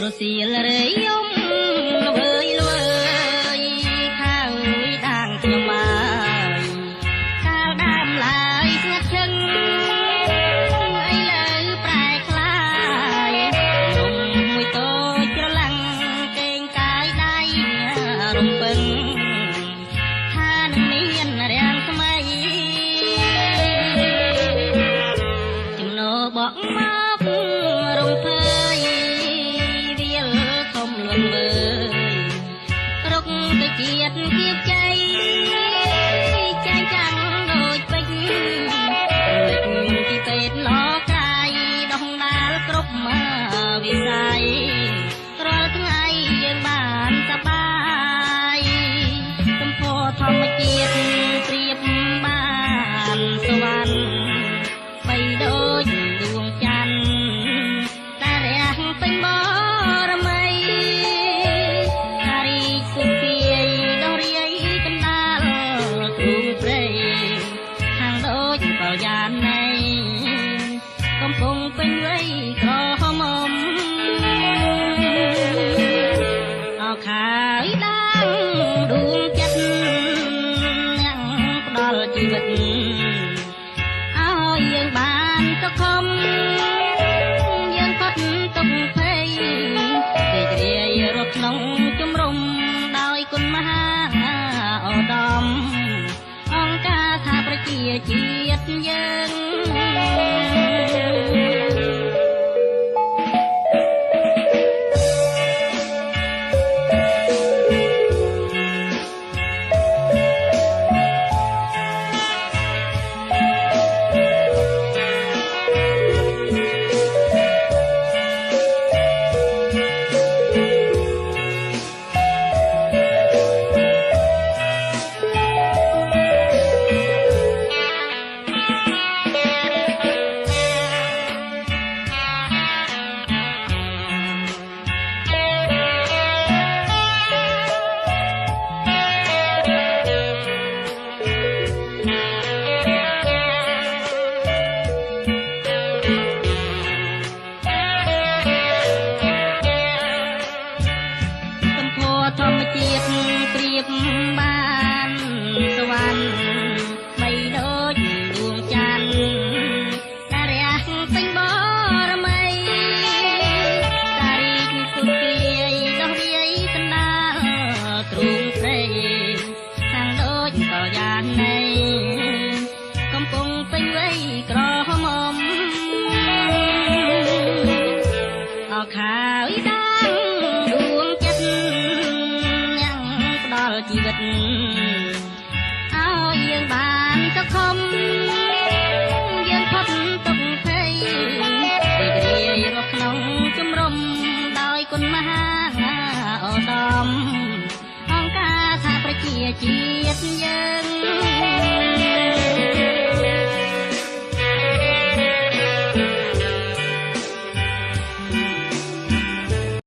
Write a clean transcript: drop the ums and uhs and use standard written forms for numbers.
រសៀលរយំល្វើយល្វើយខាងដាងខ្ញុំហើយកាលដើមឡើយស្ងាត់ឈឹងឥឡូវប្រែក្លាយនំមួយតូចច្រឡឹងកេងកាយដៃរំពឹងថានឹងមានរាំងស្មៃចំណោបកមករំភើយវាលធំលន់វើយរុកទៅជាតិគៀបជ័យចាញ់ចាំងដូចពេជ្រលេចទីពេទ្យល្អកាយដោះដាលគ្រប់វិស័យរាល់ថ្ងៃយើងបានសប្បាយទំពោធម្មជាតិប្រៀបបានសវណ្ណបីដូចដួងច័ន្ទដែលរះពេញបរមីថារីកសុគាយដោះរាយកណ្ដាលទ្រូងព្រៃខាងដូចកល្យាណីកំពុងពេញវ័យក្រហមអោខាយដាងដួងចិត្តអ្នកផ្ដល់ជីវិតឲ្យយើងបានសុខុមយើងផុតទុកភ័យរីករាយរត់ក្នុងជំរំដោយគុណមហាឧត្តមអង្គការថាប្រជាជាតិយើងទំពោធម្មជាតិប្រៀបបានសវណ្ណបីដូចដួងច័ន្ទដែលរះពេញបរមីតារីកសុគាយដោះរាយកណ្ដាលទ្រូងព្រៃខាងដូចកល្យាណីកំពុងពេញវ័យក្រហមអោខាយដាងដួងចិត្តអ្នកផ្ដល់ជីវិតឲ្យយើងបានសុខុមយើងផុតទុកភ័យរីករាយរស់ក្នុងជំរំដោយគុណមហាឧត្តមអង្គការថាប្រជាជាតិយើង។